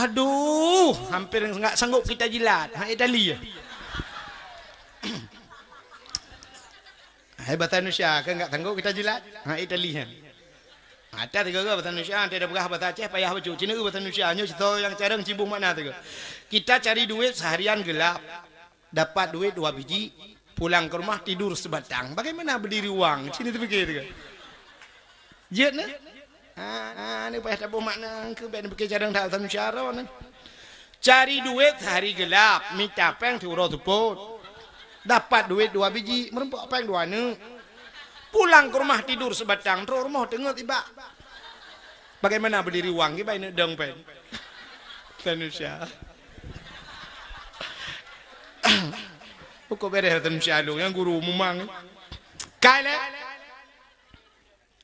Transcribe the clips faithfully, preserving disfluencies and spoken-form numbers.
Aduh, hampir enggak sanggup kita jilat. Ha, Itali ya. Hai, bahasa Indonesia ke enggak sanggup kita jilat? Ha, Itali ya. Ada tiga ke bahasa Indonesia, ada dah peugah bahasa Aceh, payah bacut. Cina bahasa Indonesia, nyoe cerita yang careng cibung makna tiga. Kita cari duit seharian gelap. Dapat duit dua biji, pulang ke rumah tidur sebatang. Bagaimana berdiri uang? Sini terfikir tu kan? Jeuet ne? Ha, ha, ni payah taboh makna ke, bèk ni pikir cadang dah asam syara ni. Cari duit sehari gelap, mita péng siuroe seupôt. Dapat duit dua biji, meureumpok péng dua neuk. Pulang ke rumah tidur sebatang, trok rumoh teungeut ibak. Bagaimana berdiri uang? Kiban neuk dong péng. Indonesia. Pokok bereh Indonesia lu, nyang guru mumang. Kai lé.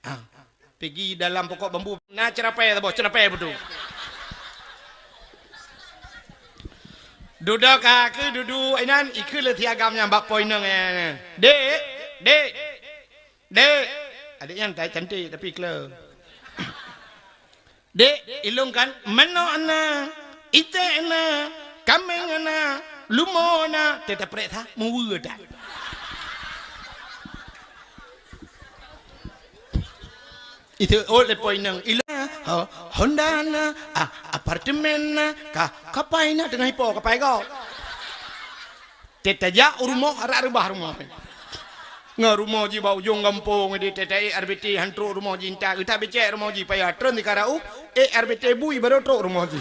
Ah, pigi dalam pokok bambu. Na ceurapai saboh, ceurapai beutôi. Dudoe ka keu dudu inan, ikeu lé si agam nyan bak po inong nyan. Dek, dek. Dek, adek nyan tai cantik tapi kle. Dek, ilong kan meunoe na, iték na, kaméng na, lumo na, teuta prek sa muwe that. Itu oh lepo inong ilong, ho, Honda na, ah, apartemen na, ka, kapai na teungoh ipo kapai go. Teutajak u rumoh, arak reubah rumoh. Ngon rumoh jih bak ujong gampông, di teuta ék R B T han trok rumoh jih, entat geutak becek rumoh jih, payah treun di Karaoke, ék R B T bui baru trok rumoh jih.